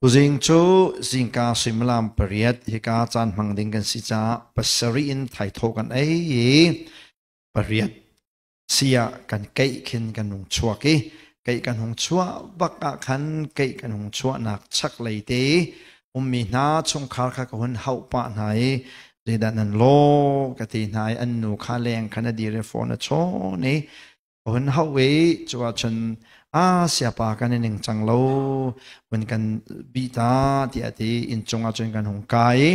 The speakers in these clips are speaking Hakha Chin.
Tuzing cu zingka suimilam pariat hika caan hmang ding kan si caah pasarih in thaithawh kan ei i pariat si ah kan keih khin kan hung chuak i keih kan hung chuah bak ah khan keih kan hung chuahnak chaklei te ummi hna chungkhar kha ka hun hauh pah hna i zeidah nan law ka ti hna i an nu kha leng khan a dir i phone a chawn i hun hauh i cu ahcun a siapa kan i ning cang lo hun kan bi ta tiah ti inn cung ahcun kan hung kai i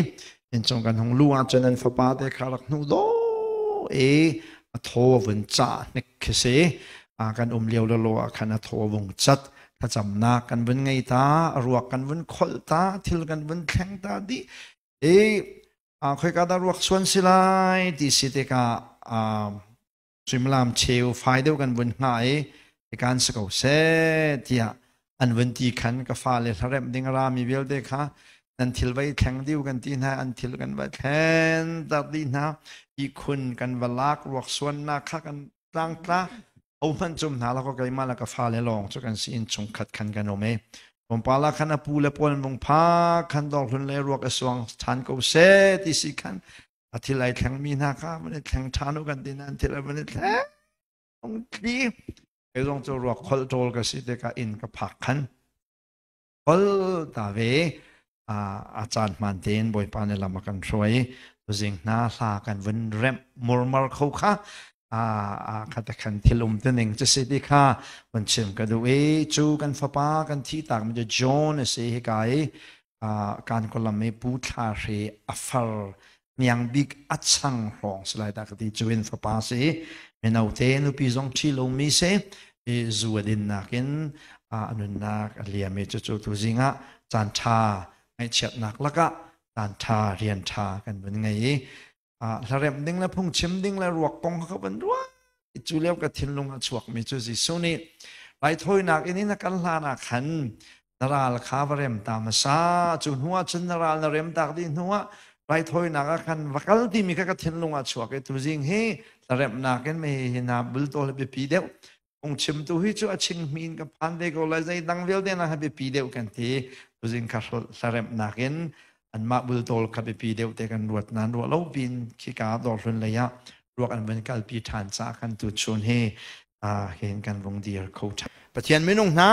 inn cung kan hung lu ahcun an fapa te kha rak hnu do i a thaw a vun cah hnik khi si a kan um lio lo ah khan a thaw a vung cat thlacamnak kan vun ngei ta a ruak kan vun kholh ta thil kan vun thleng ta dih i khoika dah ruak suan si lai ti si tikah Suimilam cheu fai deuh kan vun hngah i kan si ko seh tiah an vun ti khan ka fale hlaremh ding a rami vialte kha nan thil vai thleng diu kan ti hna an thil kan va thlen tak dih hna ihkhun kan va lak ruak suannak kha kan tlangtla ohman cum hna la ko keimah le ka fale lawng cu kan si in chungkhat khan kan um i Pawmpala khan a pu le pawl vung pha khan dor hlun le ruak a suang than ko seh ti si khan a thil ai thlengmi hna kha van i thleng ṭhan u kan ti nain thil van i thleng tli kei zong cu ruak kholh ṭawl ka si tikah inn ka phak khan kol ta ve a caan hmaan tein Bawipa nih lam a kan hruai tuzing hna hla kan vun remh murmar kho kha a khat khan thil um te ning cu si ti kha vun chim ka duh i cu kan fapa kan thi tak mi cu John a si hi ka i kan kolam i pu thla hre a far hniang bik a chang hrawng si lai dah ka ti cu in fapa si mino te nupi zong ṭhi lomi si i zu a din nakin a nunnak a liam i cucu tu zing ah caan ṭha ngaihchiatnak lakah caan ṭha rian ṭha kan vun ngei i hlaremh ding le phungchim ding le ruak kong kha van ruah cu lio ka thinlung a chuakmi cu Jesuh nih raithawinak in in a kal hlan ah khan na ral kha va rem ta hmasa cu hnu ah cun na ral na rem tak dih hnu ah raithawinak ah khan va kal timi kha ka thinlung ah chuak i tuzing hi hlaremhnak in mei hi na bultawl biapi deuh phungchimtu hi cu a chingmi in ka phan ve ko lai zei dang vialte na ha biapi deuh kan ti tuzing kha hlaremhnak in anmah bultawl kha biapi deuh te kan ruat nan ruah lo pin khika dawrhlun lei ah ruak an van kalpi ṭhan ca kan tu chun hi hin kan vung dir kho ṭhan Pathian minung hna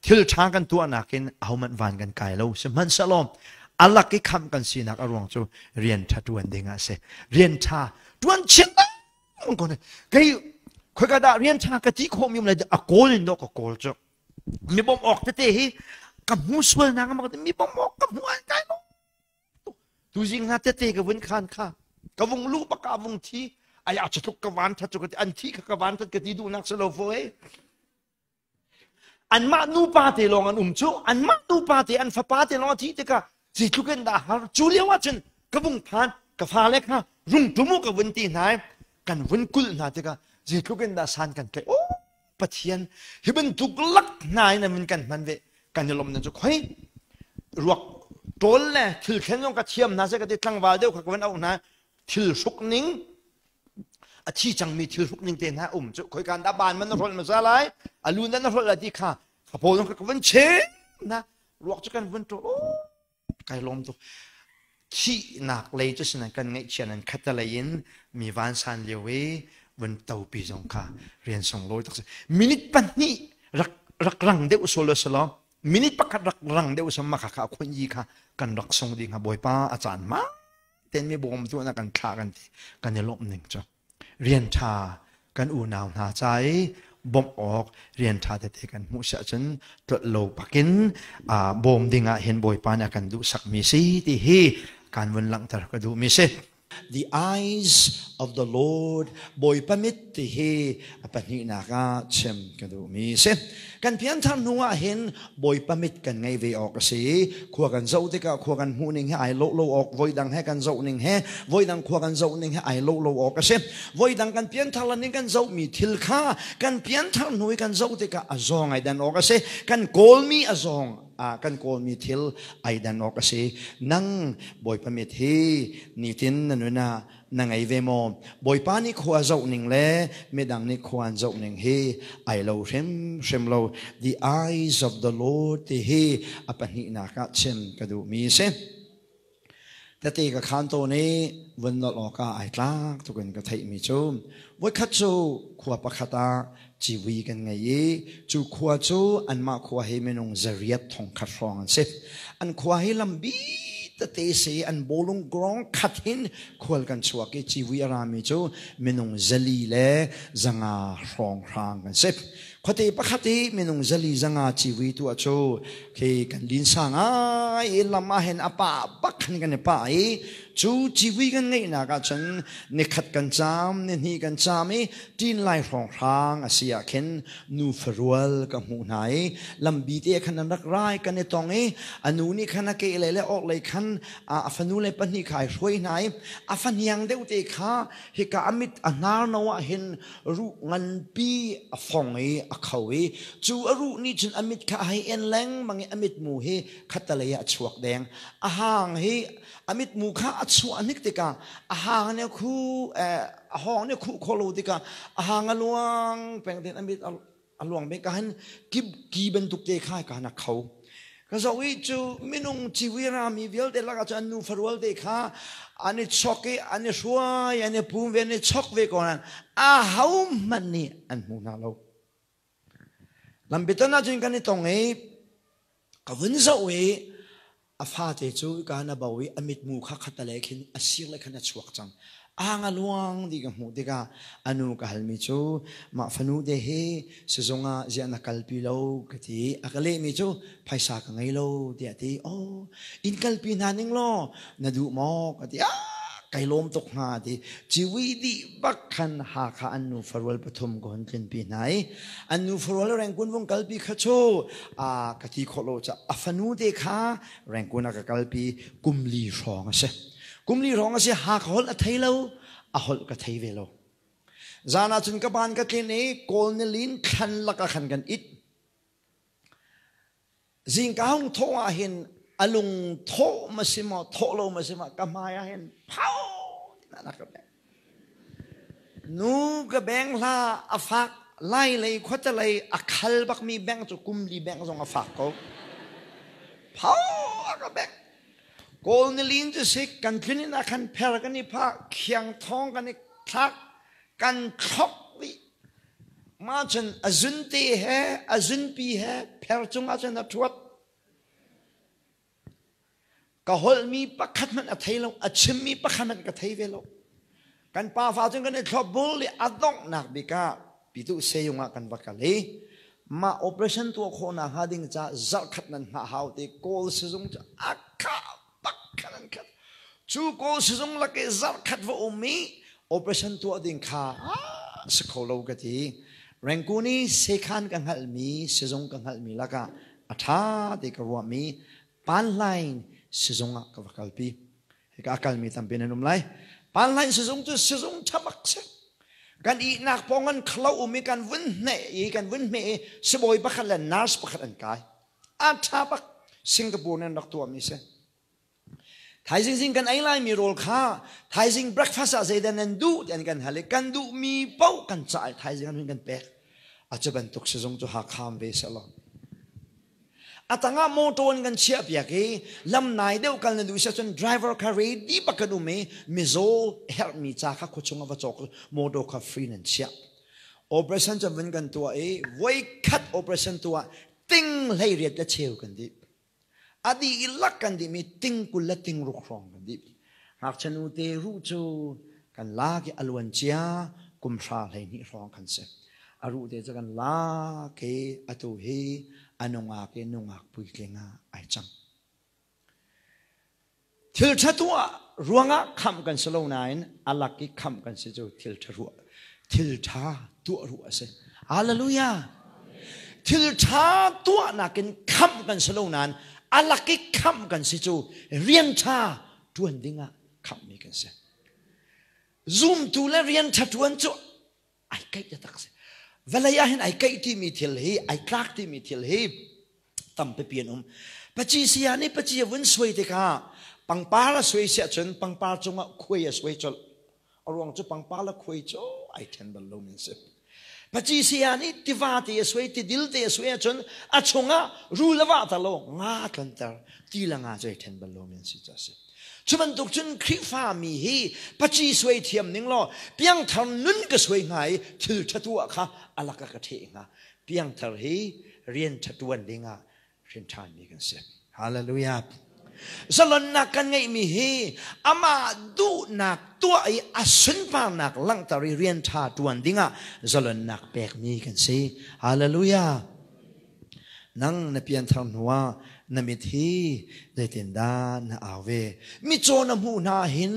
thil ṭha kan tuahnak in ahohmanh van kan kai lo sihmanhsehlaw alak i khamh kan sinak a ruang cu rian ṭha ṭuan ding ah si rian ṭha ṭuan chin ko ne kei khoika dah rian ṭha ka ti khawh mi um lai a kawl in dawh ka kawl cu mi bawmh awk tete hi ka hmu sual na ka mi bawmh awk ka hmu an kai lo tuzing hna tete ka vun khan kha ka vung lu bak ka vung thi ai a chatluk ka van that cu ka ti an thi kha ka van that ka ti duhnak si lo fo ei anmah nupa te lawng an um cu anmah nupa te an fapa te lawng a thi tikah zeitluk in dah har cu lio ah cun ka vung phan ka fale kha rung tum u ka vun ti hna kan vun kulh hna tikah zeitluk in dah san kan tlaih oh Pathian hi bantuk lak hna in an kan hman ve kan i lawm na cu khoi ruak ṭawl le thil thlen zong ka thiam hna seh ka ti tlangval deuh kha ka van auh hna thil hruk ning a thi cangmi thil hruk ning te hna um cu khoi kan dah ban man na hrolh hmasa lai a lu na na hrolh lai ti kha ka paw zong ka van chem na ruak cu kan vun ṭawl kai lawm tuk thihnak lei cu sinan kan ngaihchia nan khat lei in mi vansan lio i vun topi zong kha rian sunglawi tak si minute pahnih rak rak rang deuh sol selo minute pakhat rak rang deuh sam ma kha kha khun yi kha kan rak sung ding ha bawipa a caan ma ten mi bawm tu na kan thla kan ti kan i lawmh ning cu rian ṭha kan unau hna ca i bawmh awk rian ṭha tete kan hmuh si ahcun tlolh lo pakin bawm ding ah hin Bawipa nih a kan duhsakmi si ti hi kan vun langhter ka duhmi si. The eyes of the Lord Bawipa mit ti hi a pahnihnak ah chim ka duhmi si. Kan pianthar hnu ah hin Bawipa mit kan ngei ve awk a si. Khua kan zoh tikah khua kan hmuh ning he ai lo lo awk, voidang he kan zoh ning he, voidang khua kan zoh ning he ai lo lo awk a si. Voidang kan pianthar lan in kan zohmi thil kha kan pianthar hnu i kan zoh tikah a zawng ai dan awk a si. Kan kawlmi a zawng kan kawlmi thil ai dan awk a si. Nang Bawipa mit hi nitin na nun ah Na ngei ve maw? Bawipa nih khua zoh ning le midang nih khua an zoh ning hi ai lo hrimhrim lo. The eyes of the Lord ti hi a pahnihnak ah chim ka duhmi a si. Tete ka khaan tawn i vun nolh awkah ai tlak tukin ka theihmi cu voikhat cu khua pakhat ah civui kan ngei i cu khua cu anmah khua hi minung zariat thongkhat hrawng an si. An khua hi lambi tete si an bawlung grong khat hin khual kan chuak i civui a rami cu minung 400 le 500 hrawng hrang kan si. Khuate pakhat i minung 400 500 civui tuah cu khi kan linsa ngai i lam ah hin a pa bak khan kan i pah i cu civui kan ngeihnak ahcun nikhat kan caam, nihnih kan caam i ṭin lai hrawnghrang a si ah khin nu farual ka hmuh hna i lambi te khan an rak rai kan i tong i a nu nih khan a ke lei le orh lei khan a fanu le pahnih kha ai hruai hna i a fahniang deuh te kha hika a mit a hnar no ah hin ruh nganpi a fong i a kho i cu a ruh nih cun a mit kha a hei en lengmang i a mitmu hi khattalei ah a chuak deng. A hang hi a mitmu kha a chuah hnik tikah a hang nih khu a hawng nih khuh khawh lo tikah a hang a luang peng ten a mit a luang bik ah hin kip ki bantuk te kha ka na kho. Ka zoh i cu minung ciwi rami vialte lakah cu an nu farual te kha an i chok i an i hruai, an i pum ve, an i chok ve ko nain a ho hmanh nih an hmu hna lo. Lampiton ahcun kan i tong i ka vun zoh i a fate cu kaan a bo i a mitmu kha khattelei khin a sir le khan a chuak cang. Ang a luang ti ka hmuh tikah a nu ka halmi cu mah fanu te hi sizung ah ziah na kalpi lo ka ti. A ka lehmi cu phaisa ka ngei lo tiah a ti. Oh, in kalpi hna ning law na duh maw ka ti. Ah, kai lawm tuk hnga ti. Ciwi dih bak khan Hakha an nu farual pathum ka hun tlinpi hna i an nu farual Rengkun vung kalpi kha cu a ka ti khawh lo ca a fanu te kha Rengkun a ka kalpi kum li hrawng a si. Kum li hrawng a si. Hakha holh a thei lo, a holh ka thei ve lo. Zan ah cun ka ban ka tlin i Kawl nilin thlan lak ah khan kan it. Zingka hung thawh ah hin a lung thawh ma si maw thawh lo ma si maw ka hmai ah hin phau tina ka beng. Nu ka beng hla a fak lai lei khuate lei a khal bak mi beng cu kum li beng zong a fak ko. Phau a ka beng. Kawl nilin cu sik kan tlun in ah khan pher kan i phah khiang thong kan i thlak kan thlok dih. Mah cun a zunte he a zunpi he pher cungah cun a ṭhuat. Ka holhmi pakhat hmanh a thei lo, a chimmi pakhat hmanh ka thei ve lo. Kan pa fa cun kan i thlop bul i a donghnak bik ah pitu seyung ah kan va kal i mah operation tuah khawhnak hnga ding ca zarhkhat nan hngah hau ti Kawl sizung cu a khah bak khan an khat. Cu Kawl sizung lak i zarhkhat va um i operation tuah ding kha si kho lo ka ti. Rangoon i sekhan ka hngalhmi sizung ka hngalhmi lakah a ṭha ti ka ruahmi Panhlain sizung ah ka va kalpi. Hika a kalmi tampi nan um lai. Panhlain sizung cu sizung ṭha bak si. Kan ihnak pawng an khlo um i kan vun hne i kan vun hme i sibawi pakhat le nurse pakhat an kai. A ṭha bak. Singapore nih an rak tuahmi si. Thaizing zing kan ei laimi rawl kha thaizing breakfast ah zeidah nan duh ti an kan hal i kan duhmi paoh kan cah i thaizing an hun kan pek. A cu bantuk sizung cu Hakha um ve sehlaw. A tangah motor in kan chiah piak i lam nai deuh kal na duh si ahcun driver kha ready bak kan um i mizaw herhmi ca kha khuachung ah va cawk motor kha free nan chiah. Operation cu vun kan tuah i voikhat operation tuah ting 18 le cheu kan dih. A dihlak kan dihmi ting 20 le ting ruk hrawng kan dih. Ngakchia nu te ruh cu kan lak i a luan cia kum hra 12 hrawng kan si. A ruh te cu kan lak i atu hi a nungak i nungak puitling ah ai cang. Thil ṭha tuah ruangah khamh kan si lo nain a lak i khamh kan si cu thil ṭha ruah thil ṭha tuah ruah a si. Hallelujah! Thil ṭha tuahnak in khamh kan si lo nain a lak i khamh kan si cu rian ṭha ṭuan dingah khamhmi kan si. Zumtu le rian ṭha ṭuan cu ai kaih taktak si. Vawlei ah hin ai kaih timi thil hi, ai tlak timi thil hi tampipi an um. Paci saya nih paci a vun suai tikah pangpar a suai siah cun pangpar cungah khuai a suai colh. A ruang cu pangpar le khuai cu ai ṭhen bal lomi an si. Paci saya nih tiva te a suai, tidil te a suai ahcun a chungah rul a vah ter lo, nga a tlonter. Ti le nga cu ai ṭhen bal lomi an si cu a si. Cu bantuk cun Khrihfa mi hi paci suai thiam ning law piangthar nun ka suai hnga i thil ṭha tuah kha a lak ah ka ṭheh hnga. Piangthar hi rian ṭha ṭuan ding ah hrin ṭhanmi kan si. Hallelujah. Zalonnak kan ngeihmi hi amah duhnak tuah i a sunparnak langhter i rian ṭha ṭuan dingah zalonnak pekmi kan si. Hallelujah. Nang na pianthar hnuah na mit hi zeitindah na au ve? Mitcaw na hmuh hna hin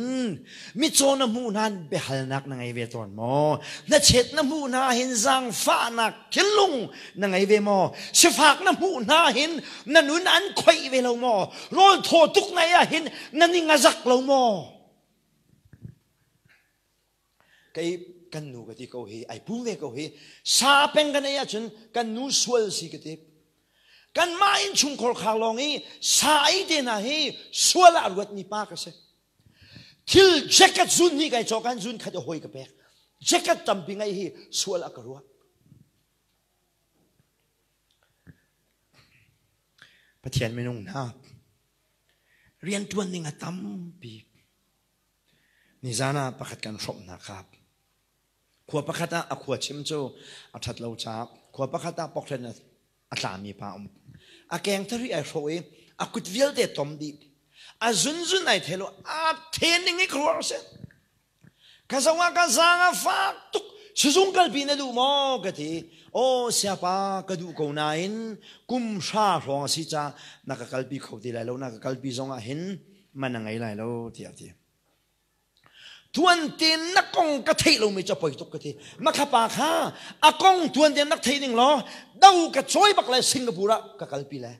mitcaw na hmuh hna biahalnak na ngei ve tawn maw? Na chet na hmuh hna hin zaangfahnak thinlung na ngei ve maw? Sifak na hmuh hna hin na nun an khoih ve lo maw? Rawl thaw tuk nai ah hin na ning a zak lo maw? Kei kan nu ka ti ko hi, ai pu ve ko hi. Sa peng kan ei ahcun kan nu sual si ka ti. Kanmah innchungkhar khar lawng i sa ei te hna hi sual ah ruatmi pa ka si. Thil jacket zun hi kai cawk an zun khat i hawi ka pek. Jacket tampi ngeih hi sual ah ka ruah. Pathian minung hna rianṭuan ning a tampi. Nizan ah pakhat kan hrawmhnak kha khua pakhat ah a khua chim cu a ṭhat lo caah khua pakhat ah pokhren a tlami pa um. A keng thari ai hrawh i a kut vialte tom dih. A zunzun ai thei lo a then ning i khuaruah si. Ka zong ah ka zaang a fak tuk. Sizung kalpi na duh maw ka ti. Aw siapa ka duh ko nain kum hra hrawng a si ca na ka kalpi kho ti lai lo na ka kalpi zong ah hin man a ngei lai lo tiah a ti. Tuanten na kong ka theih lomi cu poi tuk ka ti. Makhapa kha a kong tuanten nak thei ning law do ka cawi bak le Singapore ah ka kalpi le.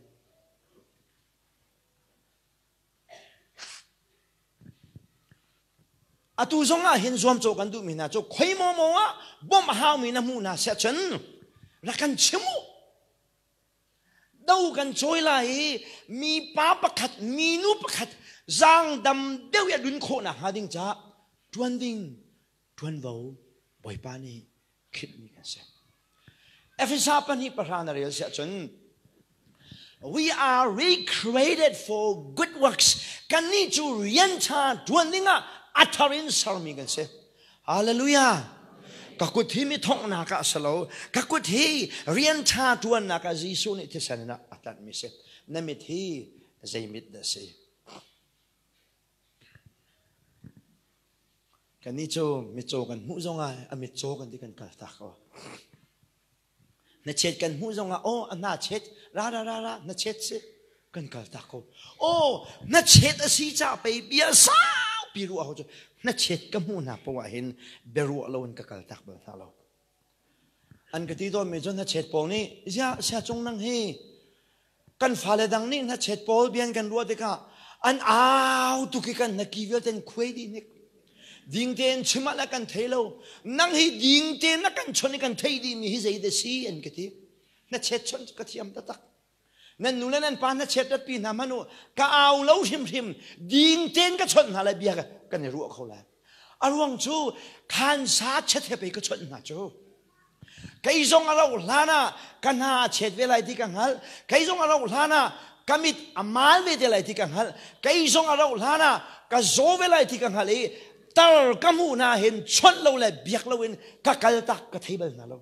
Atu zong ah hin zuamcawh kan duhmi hna cu khoi maw maw ah bawmh haumi na hmuh hna siah cun rak kan chim u. Do kan cawi lai i mipa pakhat minu pakhat zaangdam deuh i a dun khawhnak hnga ding caah ṭuan ding ṭuanvo Bawipa nih khitmi kan si. Efesa pahnih pahra na rel siah cun We are recreated for good works. Kannih cu rian ṭha ṭuan dingah a thar in sermi kan si. Hallelujah. Ka kut hi mi thonghnak ah a si lo. Ka kut hi rian ṭha ṭuannak ah Jesuh nih thisen in a tlanhmi si. Na mit hi zei mit dah si? Kannih cu mitcaw kan hmuh zongah a mitcaw kan ti kan kal tak ko. Na chet kan hmuh zongah aw a hna chet ra ra ra ra na chet si kan kal tak ko. Aw na chet a si ca pei bia saupi ruah ho cu na chet ka hmuh hna poah hin biaruah lo in ka kal tak bal hna lo. An ka ti tawnmi cu hnachet pawl nih ziah siacung nang hi kan fale dang nih hnachet pawl bian kan ruah tikah an au tuk i kan hnaki vialte an khuai dih hnik. Ding tein chim ah le kan thei lo. Nang hi ding tein na kan chawnh i kan theih dihmi hi zei dah si an ka ti. Hnachet chawnh cu ka thiam taktak. Nan nu le nan pa hnachet ratpi hna hmanh u ka au lo hrimhrim ding tein ka chawnh hna lai bia kan i ruah kho lai. A ruang cu khansa chet he pei ka chawnh hna cu. Kei zong a rauh hlan ah ka hna a chet ve lai ti ka hngalh. Kei zong a rauh hlan ah ka mit a mal ve te lai ti ka hngalh. Kei zong a rauh hlan ah ka zaw ve lai ti ka hngalh i tar ka hmuh hna hin chawnh lo le biak lo in ka kal tak ka thei bal hna lo.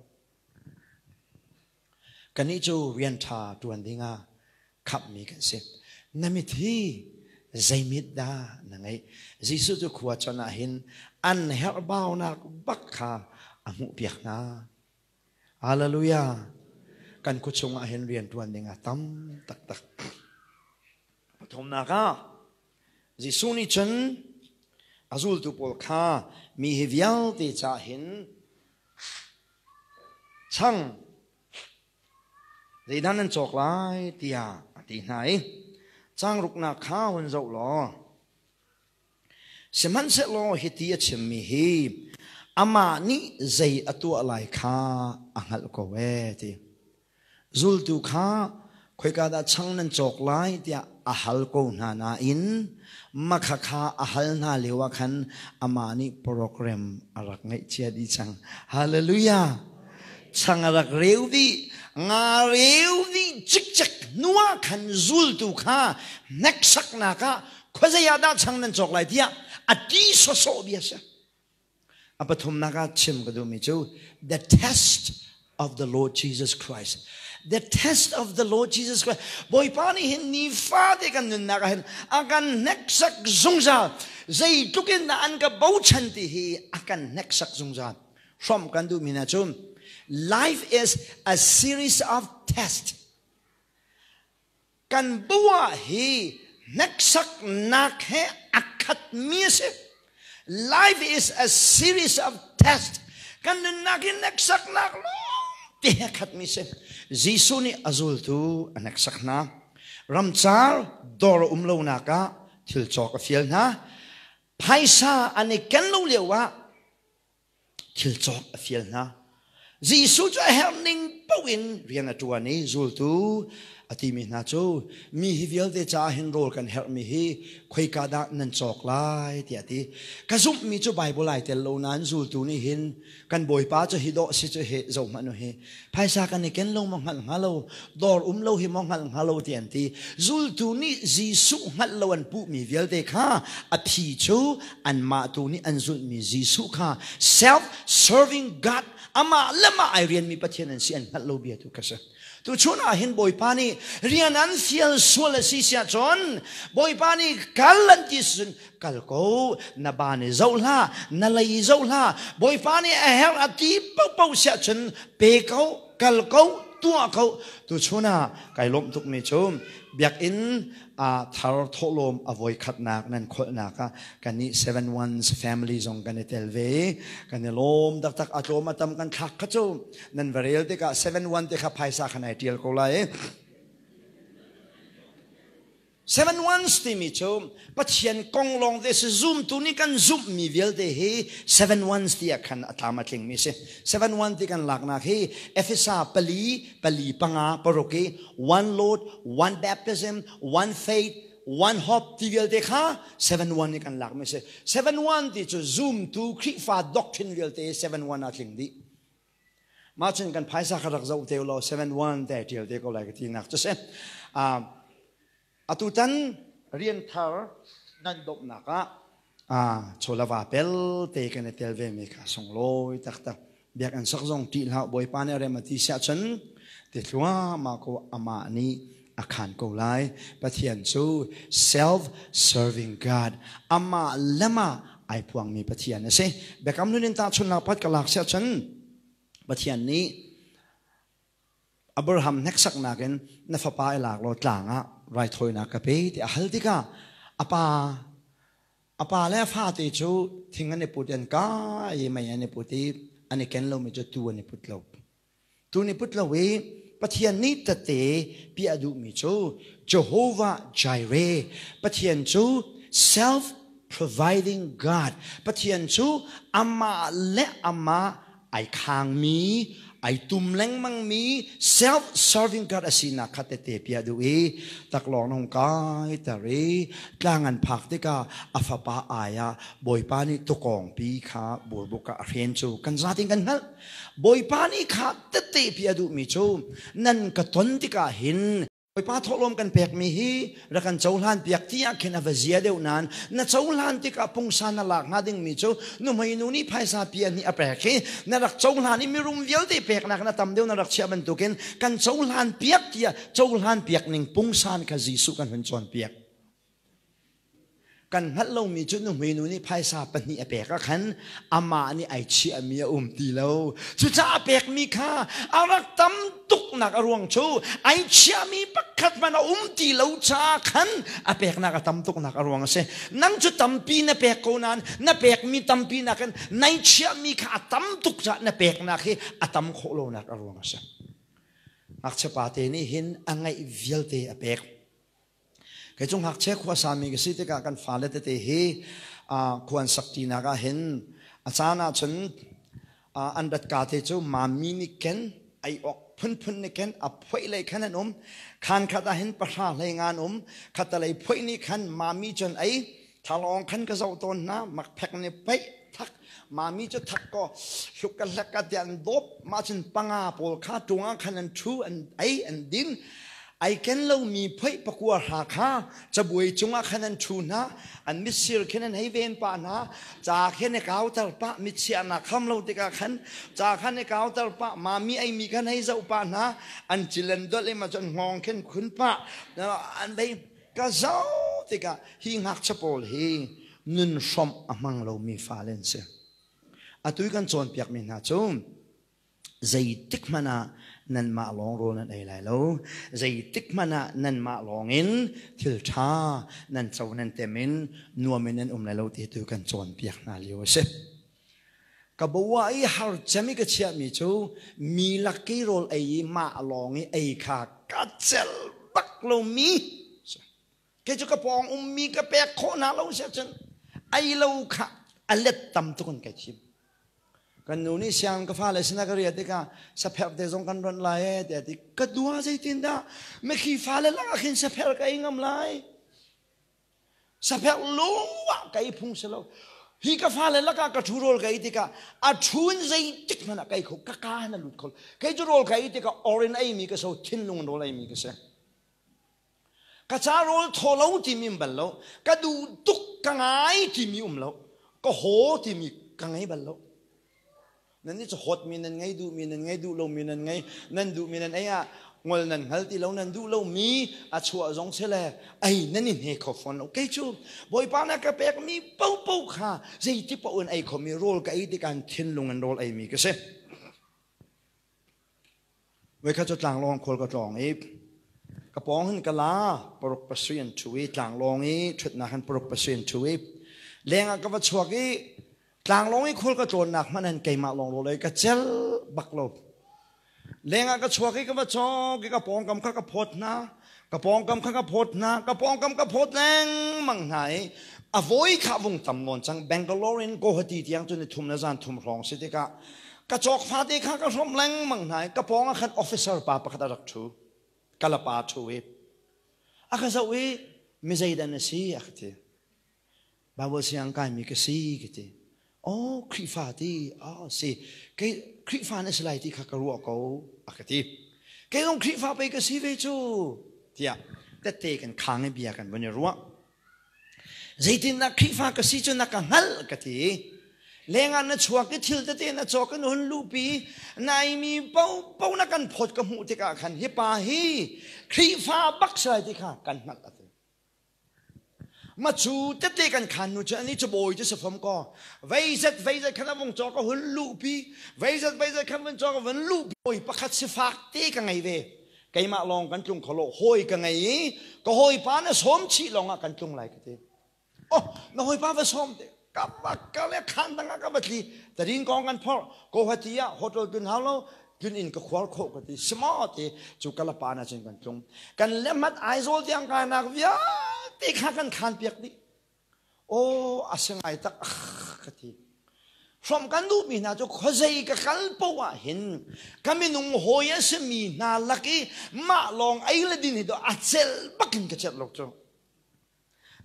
Kannih cu rian ṭha ṭuan dingah khamhmi kan si. Na mit hi zei mit dah na ngeih? Jesuh cu khua chon ah hin an herhbaunak bak kha a hmuhpiak hna. Hallelujah! Kan khua chungah hin rian ṭuan ding a tam taktak. Pathumnak ah Jesuh nih cun a zultu pawl kha mi hi vialte caah hin Chang zeidah nan cawk lai tiah a ti hna i changruknak kha hun zoh law sihmanhsehlaw hiti a chimmi hi amah nih zei a tuah lai kha a hngalh ko ee ti. Zultu kha Khoika dah chang nan cawk lai tiah a hal ko hna nain makhakha a hal hna lio ah khan amah nih program a rak ngeih cia dih cang. Hallelujah! Chang a rak reu dih, nga reu dih cikcek hnu ah khan zultu kha hneksaknak ah khuazei ah dah chang nan cawk lai tiah a ti sawsawh bia si. A pathumnak ah chim ka duhmi cu the test of the Lord Jesus Christ. The test of the Lord Jesus Christ. Bawipa nih hin nifate kan nunnak ah hin a kan hneksak zungzal. Zeitluk in dah an ka bochan ti hi a kan hneksak zungzal. Hrawmh kan duhmi hna cu life is a series of tests. Kan buah hi hneksaknak he a khatmi a si. Life is a series of tests. Kan nunnak hi hneksaknak lawngte he a khatmi si. Jesuh nih a zultu a hneksak hna. Ramcar dawr a um lonak ah thil cawk a fial hna. Phaisa an i ken lo lio ah thil cawk a fial hna. Jesuh cu a herh ning paoh in rian a ṭuan i zultu a timi hna cu mi hi vialte caah hin rawl kan herhmi hi khoika dah nan cawk lai tiah a ti. Ka zumhmi cu Baibal ai tel lo nain zultu nih hin kan Bawipa cu hi dawh si cu hi zoh hmanh u hi phaisa kan i ken lo maw hngalh hnga lo dawr um lo hi maw hngalh hnga lo ti an ti. Zultu nih Jesuh hngalh lo an puhmi vialte kha a phi cu anmah tu nih an zulhmi Jesuh kha self-serving God amah le mah ai rianmi Pathian an si an hngalh lo bia tu kha si. Tuchun ah hin Bawipa nih rian an fial sual a si siah cun Bawipa nih kal an ti cun kal ko na ba nih zoh hlah na lei zoh hlah Bawipa nih a herh a ti paohpaoh siah cun pe ko kal ko tuah ko tuchun ah kai lawmh tukmi cu biakinn a thar thawhlawm a voikhatnak nan kholhnak ah kannih Seven Ones family zong kan i tel ve i kan i lawm taktak a tlawm a tam kan thlak kha cu nan va rel tikah 7-1 te kha phaisa khan ai tial ko lai. Seven Ones timi cu Pathian kong lawng te si zumtu nih kan zumhmi vialte hi Seven Ones ti ah khan a tlam a tlingmi si. 7-1 ti kan laknak hi Efesa pali pali panga paruk i one Lord, one baptism, one faith, one hope ti vialte kha 7-1 i kan lakmi si. 7-1 ti cu zumtu Khrihfa doctrine vialte 7-1 ah tling dih. Mah cun kan phaisa kha rak zoh te law 7-1 te tial te ko lai ka ti nak cu si. Atutan rian thar nan domhnak ah chawlava pel te kan i tel ve mi kha sunglawi taktak. Biakinn sak zong ṭih hlah Bawipa nih a rem a ti siah cun ti thluahmah ko amah nih a khan ko lai. Pathian cu self-serving God amah le mah ai phuangmi Pathian a si. Biakam hlun in tahchunhnak pakhat ka lak siah cun Pathian nih Abraham hneksaknak in na fapa i lak law tlang ah raithawinak ka pe ti a hal tikah a pa a pa le a fate cu thing an i put an kai i mei an i put i an i ken lomi cu tuu an i put lo. Tuu an i put lo i Pathian nih tete piah duhmi cu Jehovah Jireh Pathian cu self providing God Pathian cu amah le amah ai khangmi ai tum lengmangmi self-serving God a sinak kha tete piah duh i taklawng na hung kai ter i tlang an phak tikah a fapa ai ah Bawipa nih tukawngpi kha burbuk ah a hren cu kan zatin kan hngalh Bawipa nih kha tete piah duhmi cu nan ka ton tikah hin Bawipa thawhlawm kan pekmi hi rak kan cohlan piak ti ah khin a va zia deuh nain na cohlan tikah pungsan na lak hnga dingmi cu nuhmei nu nih phaisa pia nih a pek hi na rak cohlan i mirum vialte peknak na tam deuh na rak chiah bantukin kan cohlan piak tiah cohlan piak ning pungsan kha Jesuh kan hun cawnpiak. Kan hngalh lomi cu nuhmei nu nih phaisa pahnih a pek ah khan amah nih ai chiahmi a um ti lo. Cucaah a pekmi kha a rak tam tuknak a ruang cu ai chiahmi pakhat hmanh a um ti lo caah khan a peknak a tam tuknak a ruang a si. Nang cu tampi na pek ko nain na pekmi tampi nakin nai chiahmi kha a tam tuk caah na peknak hi a tam khawh lonak a ruang a si. Ngakchia pate nih hin a ngeih vialte a pek. Kei cu ngakchia khuasami ka si tikah kan fale tete hi khua an sak ṭinak ah hin a caan ahcun an rat ka te cu mami nih ken ei awk phunphun nih khin a phoih lei khan an um. Khaan khat ah hin pahra hlei nga an um. Khattalei phoih nih khan mami cun ei thalawng khan ka zoh tawn hna. Makphek nih paih thak mami cu thak ko hluk ka hlek ka tiah an dawp. Mah cun panga pawl kha ṭung ah khan an ṭhu an ei an din. Ai ken lomi phoih pakua hra kha cabuai cungah khan an ṭhu hna. An mitsir khin an hei ven pah hna. Ca khin i kauter pah mitchiahnak kham lo tikah khan ca khan i kauter pah mami eimi khan hei zoh pah hna. An cil an dolh i ma cun hngawng khin khun pah an vei ka zoh tikah hi ngakchia pawl hi nun hrawmh a hmang lomi fale an si. Atu i kan cawnpiakmi hna cu zeitik hmanh ah nanmah lawng rawl nan ei lai lo. Zeitik hmanh ah nanmah lawng in thil ṭha nan co nan tem in nuam in nan um lai lo ti tu kan cawnpiak hna lio a si. Ka bawa i har cem i ka chiahmi cu mi lak i rawl ei i mah lawng i ei kha ka celh bak lomi. Kei cu ka pawng ummi ka pek khawh hna lo si ahcun ei lo kha a let tam tuk in kai thim. Kan nu nih siang ka fale sinah ka riah tikah sapherh te zong kan ronh lai ee tiah ti ka dua zeitindah mikhi fale lakah khin sapherh ka ei ngam lai. Sapherh lung ah ka ei phung si lo. Hi ka fale lakah ka ṭhu rawl ka ei tikah a ṭhun zeitik hmanh ah ka ei kho ka kaa hin a lut kho. Kei cu rawl ka ei tikah or in eimi ka so thinlung in rawl eimi ka si. Ka ca rawl thaw lo timi um bal lo. Ka duh tuk ka ngai timi um lo. Ka haw timi ka ngei bal lo. Nan nih cu hawtmi nan ngei, duhmi nan ngei, duh lomi nan ngei, nan duhmi nan ei ah ngol nan hngal ti lo, nan duh lomi a chuah zong si le ei nan i hne kho fawn lo. Kei cu Bawipa na ka pekmi paohpaoh kha zeiti paoh in ei khomi rawl ka ei tikah thinlung in rawl eimi ka si. Voikhat cu tlanglawng khual ka tlawng i ka pawng hin ka la paruk pasarih an ṭhu i tlanglawng i ṭhutnak hin paruk pasarih an ṭhu i lengah ka va chuak i tlanglawng i khual ka tlawnnak hmanh hin keimah lawng rawl ei ka cel bak lo. Lengah ka chuak i ka va cawk i ka pawngkam kha ka phawt hna ka pawngkam kha ka phawt hna ka pawngkam ka phawt lengmang hna i a voi kha vung tam nawn cang. Bangalore in Guwahati tiang cu ni thum le zan thum hrawng si tikah ka cawk fate kha ka hrawmh lengmang hna i ka pawng ah khan officer pa pakhat a rak ṭhu. Kalapa ṭhu i a ka zoh i mi zeidah na si a ka ti. Bible siang kaimi ka si ka ti. Oh, Khrihfa ti oh si kei Khrihfa na si lai ti kha ka ruah ko a ka ti. Kei zong Khrihfa pei ka si ve cu tiah tette kan khang i bia kan vun i ruah. Zeitindah Khrihfa ka si cu na ka hngalh ka ti. Lengah na chuak i thil tete na cawk in hun luhpi naimi paohpaoh na kan phawt ka hmuh tikah khan hi pa hi Khrihfa bak si lai ti kha kan hngalh a ti. Ma cu tete kan khan nu cu ani cu bawi cu si fom ko. Veizat veizat khan a vung cawk a hun luhpi veizat veizat khan vun cawk a vun luhpi. Bawi pakhat sifak te ka ngei ve. Keimah lawng kan tlung kho lo hawi ka ngei i ka hawipa na sawm chih lawng ah kan tlung lai ka ti. Oh, na hawipa va sawm te ka va ka le khan dang ah ka va tli tarin kong kan phor Guwahati ah hotel tun hau lo tlun in ka khuar khawh ka ti smaw ti cu kalapa na cun kan tlung kan lemat Aizawl tiang kai nak vialte kha kan khan piak dih. Aw a si ngai tak ka ti. Hrawmh kan duhmi hna cu khuazei ka kal paoh ah hin ka minung hawi a simi hna lak i mah lawng ei le din hi to a celh bak in ka celh lo cu.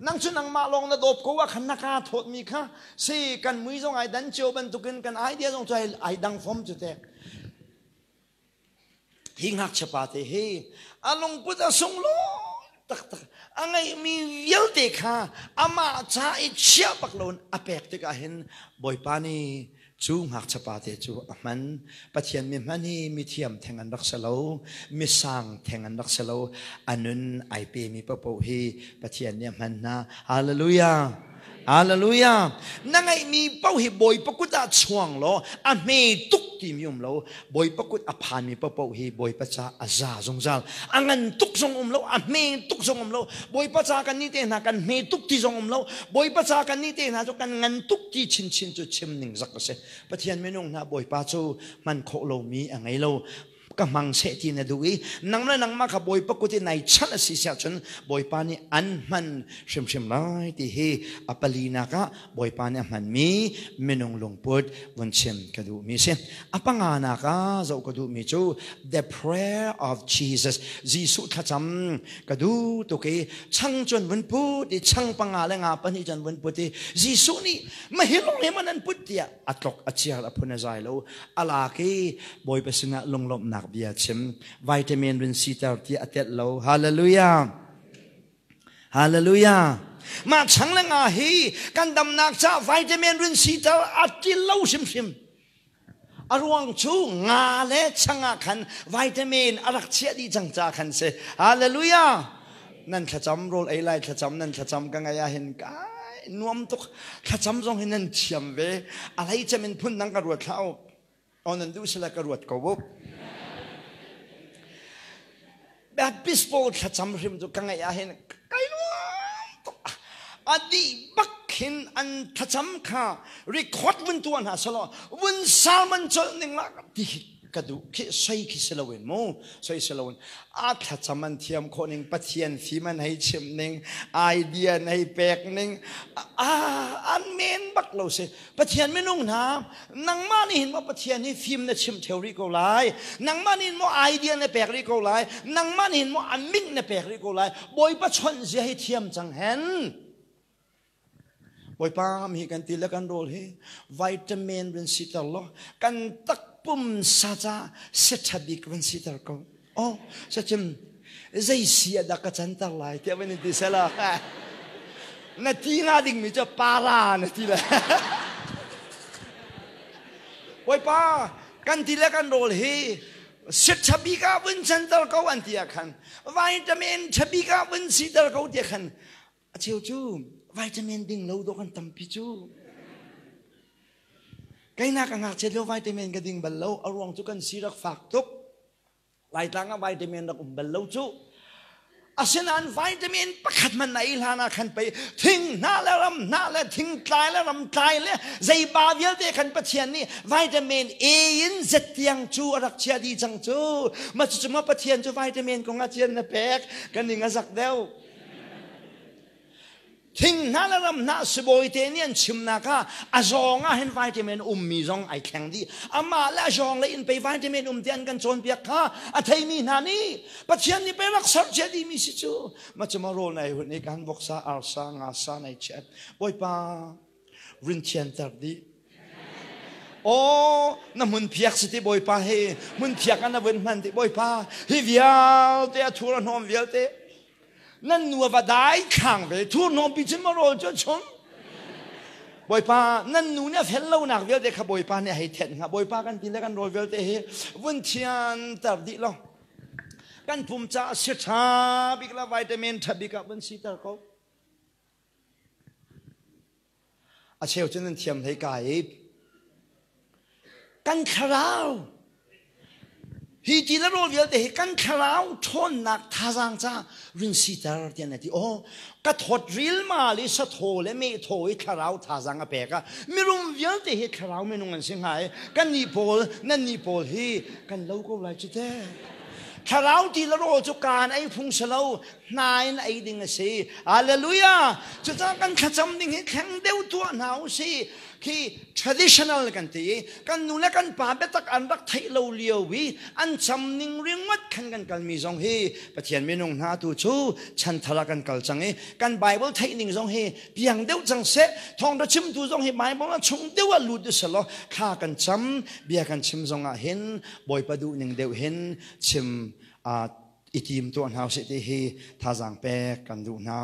Nang cu nangmah lawng na dawp ko ah khan na kaa thawtmi kha si kan mui zong ai dan cio bantukin kan idea zong cu ai dang fom cu te. Hi ngakchia pa te hi a lungput a sunglawi taktak. A ngeihmi vialte kha amah ca i chiah bak loin a pek tikah hin Bawipa nih cu ngakchia pa te cu a hman. Pathian mi hman hi mithiam theng an rak si lo, misang theng an rak si lo. A nun ai pemi paohpaoh hi Pathian nih a hman hna. Hallelujah! Hallelujah! Na ngeihmi paoh hi Bawipa kut ah chuang law a hme tuk timi um lo. Bawipa kut a phanmi paohpaoh hi Bawipa ca a za zungzal. A ngan tuk zong um lo, a hme tuk zong um lo. Bawipa ca kan nih te hna kan hme tuk ti zong um lo. Bawipa ca kan nih te hna cu kan ngan tuk ti chinchin cu chim ning zak a si. Pathian minung hna Bawipa cu hman khawh lomi a ngei lo. ka hmang seh ti na duh i nang le nangmah kha Bawipa kut i nai chanh a si siah cun Bawipa nih an hman hrimhrim lai ti hi a palinak ah Bawipa nih a hmanmi minung lungput vun chim ka duhmi si. A panganak ah zoh ka duhmi cu the prayer of Jesus Jesuh thlacam ka duh tuk i chang cun vun put i chang panga le nga pahnih cun vun put i Jesuh nih mahilong he man an put tiah a tlok a chiar a phun a zai lo a lak i Bawipa sinah lunglawmhnak bia chim vitamin rin siter tiah a telh lo. Hallelujah. Hallelujah. Mah chang le nga hi kan damnak ca vitamin rin siter a til lo hrimhrim. A ruang cu nga le chang ah khan vitamin a rak chiah dih cang ca khan si. Hallelujah. Nan thlacam rawl ei lai thlacam nan thlacam ka ngai ah hin kai nuam tuk thlacam zong hi nan thiam ve a hlei cem in phun dang ka ruat hlah u nan duh sila ka ruat ko u Baptist pawl thlacam hrim cu ka ngaih ah hin kai nuam tuk. A dih bak khin an thlacam kha record vun tuah hna selaw vun sermon colh ning la ti ka duh khi soi khi si loin mu soi si loin a thlacam an thiam khawh ning Pathian fim an hei chim ning idea an hei pek ning a an men bak lo si Pathian minung hna, nangmah nih hin maw Pathian hi fim na chim theo rih ko lai? Nangmah nih hin maw idea na pek rih ko lai? Nangmah nih hin maw a ming na pek rih ko lai? Bawipa chawnh zia hi thiam cang hen. Bawipa mi kan ti le kan rawl hi vitamin run siter law kan takpum sa ca si ṭha bik run siter ko. Oh, sacim zei si ah dah ka canter lai tiah van in ti sela. Na ti nga ding mi cu para na ti le. Bawipa, kan ti le kan rawl hi sit ṭhabik ah vun canter ko an ti ah khan vitamin ṭhabik ah vun siter ko ti khan a cheu cu vitamin ding lo dawh kan tampi cu. Keinak ka ngakchiat lio vitamin ka ding bal lo a ruang cu kan si rak fak tuk. Laitlang ah vitamin rak um bal lo cu. Asinain vitamin pakhat hmanh na ei hlan ah khan pei thing hna le ram hna le thingtlai le ramtlai le zeiba vialte khan Pathian nih vitamin A in Z tiang cu a rak chia dih cang cu. Ma cucu ma Pathian cu vitamin kong ah cian na pek kan ning a zak deuh. Thing hna le ram hna sibawi te nih an chimnak ah a zawng ah hin vitamin ummi zong ai thleng dih. Amah le a zawng le in pei vitamin um ti an kan cawnpiak kha a theimi hna nih Pathian nih pei rak ser cia dihmi si cu. Ma cu ma rawl nai hun i kan voksa, arsa, ngasa nai chiat. Bawipa rin thianter dih. Aw na hmun phiak si ti Bawipa hi hmun phiak ah na vun hman ti Bawipa hi vialte a thur a hnawm vialte Nan nu a va dai khang ve thurhnawm pi cun maw rawl cu a chum Bawipa nan nu nih a fel lonak vialte kha Bawipa nih a hei thenh hnga Bawipa kan ti le kan rawl vialte hi vun thianter dih lo kan pum caah si ṭha bik la vitamin ṭha bik ah vun siter ko A cheu cu nan thiam hlei ka i kan thlarau hi ti le rawl vialte hi kan thlarau ṭhawnnak thazaang ca rin siter tiah na ti. Aw ka thawt rilmal i sathaw le mehthaw i thlarau thazaang a pek ah mirum vialte hi thlarau minung an si hnga i kan nih pawl nan nih pawl hi kan lo ko lai cu teh. Thlarau ti le rawl cu kaan ei phung si lo hna in ei ding a si. Hallelujah! Cucaah kan thlacam ding hi thleng deuh tuah hna u si. Khi traditional kan ti i kan nu le kan pa biatak an rak theih lo lio i an cam ning ringawt khan kan kalmi zong hi Pathian minung hna tu cu chanthar ah kan kal cang i kan Bible theih ning zong hi piang deuh cang seh thawngtha chimtu zong hi Bible a chung deuh ah lut selaw thla kan cam bia kan chim zong ah hin Bawipa duh ning deuh hin chim i tim tuah hna usih ti hi thazaang pek kan duh hna.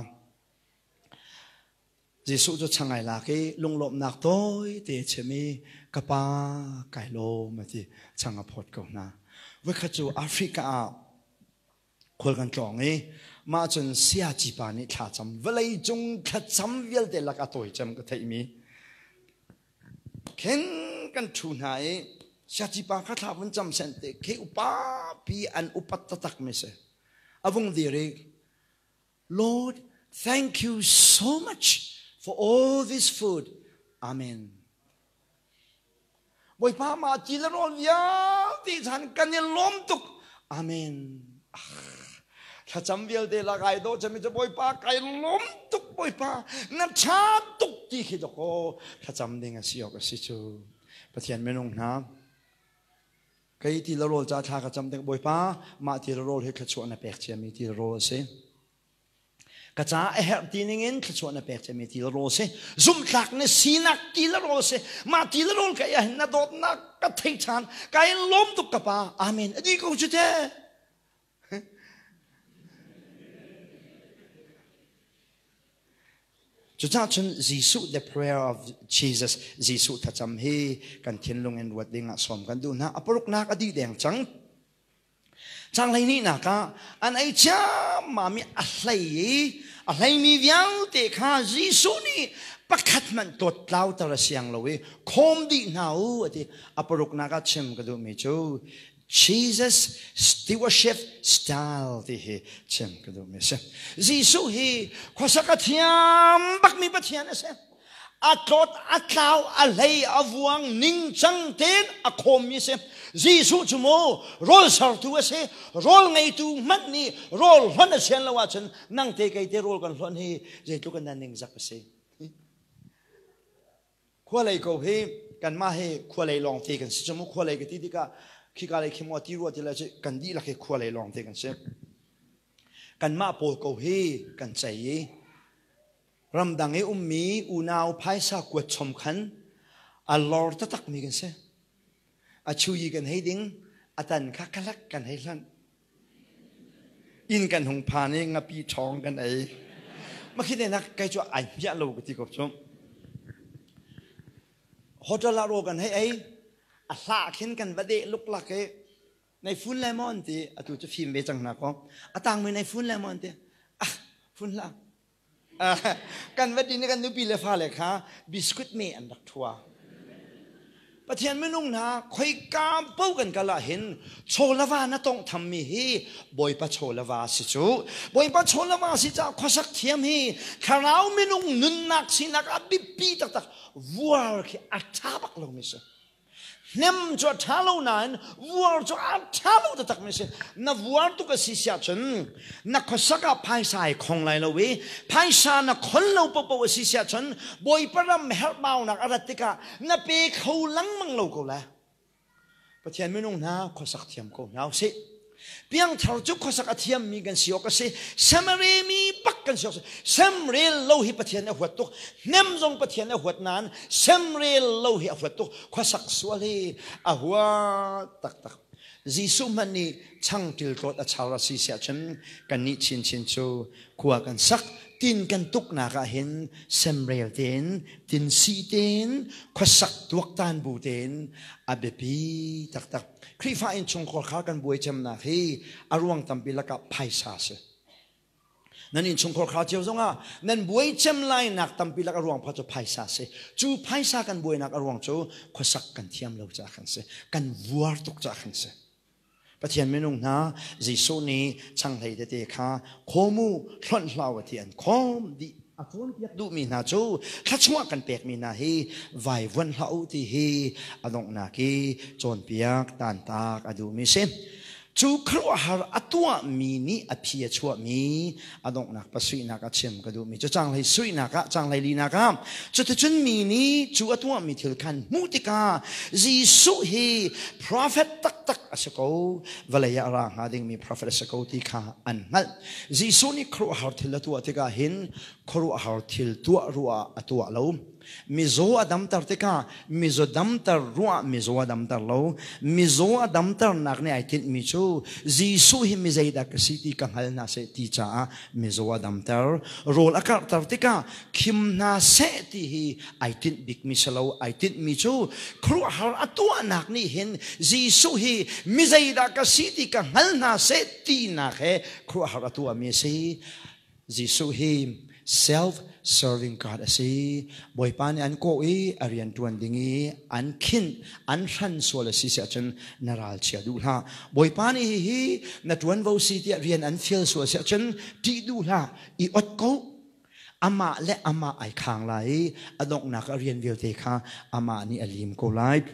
Jesuh cu changai lak i lunglawmhnak tawi te chim i ka pa kai lawm a ti chang a phawt ko hna. Voikhat cu Africa ah khual kan tlawng i mah cun siaci pa nih thlacam vawlei cung thlacam vialte lak a tawi cem ka theihmi Khin kan ṭhu hna i siaci pa kha thla vun cam sen te khi upa pi an upat taktak mi si. A vung dir i Lord, thank you so much for all this food. Amen. Bawipa mah ti le rawl vialte chan kan i lawm tuk. Amen. Thlacam vialte la kai dawh cami cu Bawipa kai lawm tuk Bawipa na ṭha tuk ti khi dawkaw thlacam ding a si awk a si cu. Pathian minung hna kei ti le rawl ca thla ka cam ding Bawipa mah ti le rawl hi thluachuah na pek ciami ti le rawl a si. Ka ca a herh ti ningin thluachuah na pek ciami ti le rawl si. Zumhtlak na sinak ti le rawl si. Mah ti le rawl ka ei ahhin na dawtnak ka thei ṭhan. Kai lawm tuk ka pa. Amen. A di ko cu te. Cucaah cun Jesuh the prayer of Jesus Jesuh thlacam hi kan thinlung in ruat ding ah sawm kan duh hna. A paruknak a dih deng cang. Chang hleihnih ah an ei ciammam i a hlei i a hleimi vialte kha Jesuh nih pakhat hmanh tawt tlauter a siang lo i khawm dih hna u a ti. A paruknak ah chim ka duhmi cu Jesus stewardship style ti hi chim ka duhmi a si. Jesuh hi khuasak a thiam bakmi Pathian a si. A tlawt, a tlau, a hlei, a vuang, ningcang tein a khawmmi a si. Jesuh cu mu rawl sertu a si. Rawl ngeitu hmanh nih rawl hlonh a sian lo ahcun nang te kei te rawl kan hlonh hi zeitluk in dah ningzak a si. Khualei ko hi kanmah hi khualei lawngte kan si cu mu khualei ka ti tikah khika lei khi maw ti rua ti le kan dihlak hi khualei lawngte kan si. Kanmah pawl ko hi kan cei i ramdang i ummi unau phaisa kuat chom khan a lor taktakmi kan si. A chuyi kan hei ding, a tan kha kalak kan hei hlanh. Inn kan hung phan i ngapi ṭhawng kan ei. Makhi te nak kai cu ai hmiah lo ka ti ko cu. Hotel ah rawl kan hei ei, a hlah khin kan va deh luklak i Nei fun le maw an ti. Atu cu fim ve cang hna kaw. A tangmi nei fun le maw an ti. Ah, fun hlah. Kan va din i kan nupi le fale kha biscuit me an rak thua. Pathian minung hna khoika po kan kal ah hin chawlava na tong thammi hi Bawipa chawlava si cu. Bawipa chawlava si ca khuasak thiam hi thlarau minung nunnak sinak a biapi taktak vuar khi a ṭha bak lomi si. Hnem cu a ṭha lo nain vuar cu a ṭha lo taktakmi a si. Na vuar tuk a si si ahcun na khuasak ah phaisa ai khong lai lo i phaisa na khon lo paohpaoh a si si ahcun Bawipa ram herhbaunak a rat tikah na pe kho lengmang lo ko lai. Pathian minung hna khuasak thiam ko hna usih. Piangthar cu khuasak a thiammi kan si awk a si. Semremi bak kan si awk a si. Semrel lo hi Pathian a huat tuk. Hnem zong Pathian a huat nain semrel lo hi a huat tuk. Khuasak sual hi a huat taktak. Jesuh hmanh nih changṭil tlawt a char a si siah cun kannih chinchin cu khua kan sak tin kan tuknak ah hin semrel tein tinsi tein khuasak tuaktan bu tein a biapi taktak. Khrihfa innchungkhar kha kan buai cemnak hi a ruang tampi lakah phaisa si. Nan innchungkhar kha cio zongah nan buai cem lainak tampi lak a ruang pha cu phaisa si. Cu phaisa kan buainak a ruang cu khuasak kan thiam lo caah kan si. Kan vuar tuk caah kan si. Pathian minung hna Jesuh nih changhlei tete kha khawmu hlonh hlau a ti an khawm dih a cawnpiak duhmi hna cu thluachuah kan pekmi hna hi vaivuan hlah u ti hi a donghnak i cawnpiak tantak a duhmi si. Cu khuaruahhar a tuahmi nih a phi a chuahmi a donghnak pasuihnak a chim ka duhmi cu canghlei suihnak ah canghlei linak ah cuticun mi nih cu a tuahmi thil khan hmuh tikah Jesuh hi prophet taktak a si ko vawlei ah a ra hnga dingmi prophet a si ko ti kha an hngalh. Jesuh nih khuaruahhar thil a tuah tikah hin khuaruahhar thil tuah ruah a tuah lo. Mizaw a damter tikah mizaw damter ruah mizaw a damter lo. Mizaw a damternak nih ai tinhmi cu Jesuh hi mi zeidah ka si ti ka hngal hna seh ti caah mizaw a damter. Rawl a karhter tikah khim hna seh ti hi ai tinh bikmi si lo. Ai tinhmi cu khuaruahhar a tuahnak nih hin Jesuh hi mi zeidah ka si ti ka hngal hna seh tinak he khuaruahhar a tuahmi a si. Jesuh hi self-serving God a si. Bawipa nih an kawh i a rian ṭuan ding i an khinh, an hran sual a si si ahcun na ralchia duh hlah. Bawipa nih hihi na ṭuanvo si tiah rian an fial sual si ahcun ṭih duh hlah, i ot ko. Amah le amah ai khang lai i a donghnak a rian vialte kha amah nih a lim ko lai.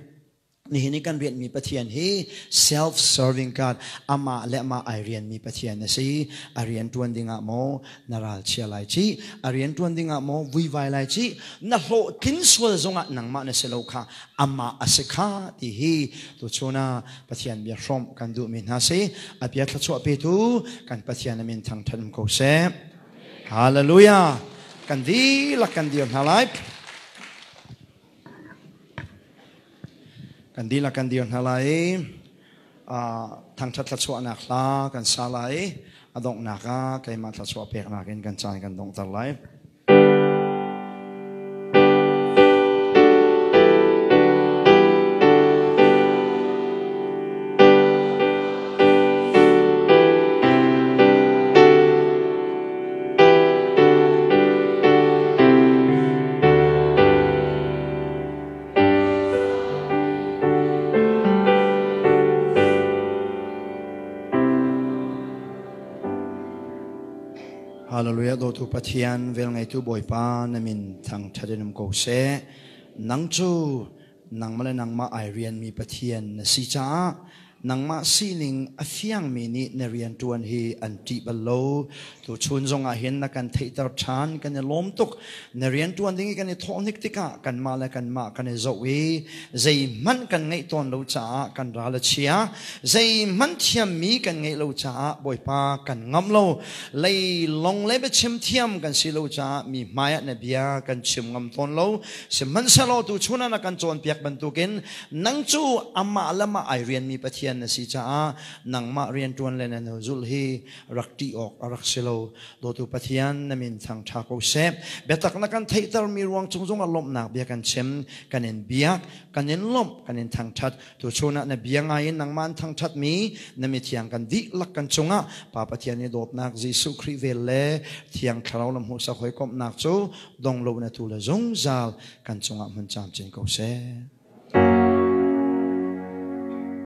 Nihin i kan rianhmi Pathian hi self-serving God, amah le amah ai rianmi Pathian a si. A rian ṭuan dingah maw na ralchia lai cih, a rian ṭuan dingah maw vuivai lai cih, na hlawhtlin sual zongah nangmah na si lo kha, amah a si kha ti hi tuchun ah Pathian bia hrawmh kan duhmi hna si. A bia thluachuah petu kan Pathian a min thangṭhat um ko seh. Hallelujah! Kan dihlak kan dir hna lai. Kan dihlak kan dir hna lai i thangṭhat thluachuahnak hla kan sa lai i a donghnak ah keimah thluachuah peknak in kan caan kan donghter lai. Hallelujah dawtu Pathian velngeitu Bawipa na min thangṭhat in um ko seh. Nang cu nangmah le nangmah ai rianmi Pathian na si caah nangmah sining a fiangmi nih na rianṭuan hi an ṭih bal lo. Tuchun zongah hin na kan theihter ṭhan, kan i lawm tuk. Na rianṭuan ding i kan i thawh hnik tikah kanmah le kanmah kan i zoh i zeihmanh kan ngeih tawn lo caah kan ral a chia. Zeihmanh thiammi kan ngeih lo caah Bawipa kan ngamh lo. Leilong le biachim thiam kan si lo caah mi hmaiah na bia kan chim ngam tawn lo. Sihmanhsehlaw tuchun ah na kan cawnpiak bantukin nang cu amah le mah ai rianmi Pathian na si caah nangmah rianṭuan le na zulh hi rak ṭih awk a rak si lo. Dawtu Pathian, na min thang ṭha ko seh. Biatak na kan theihtermi ruang cung zongah lawmhnak bia kan chim, kan in biak, kan in lawmh, kan in thangṭhat. Tuchun ah na bia ngai in nangmah an thangṭhatmi na mithiang kan dihlak kan cungah Pa Pathian i dawtnak Jesuh Khrih vel le Thiang Thlarau lam hmuhsak hawikomhnak cu dong lo na tu le zungzal kan cungah hmun camcin ko seh.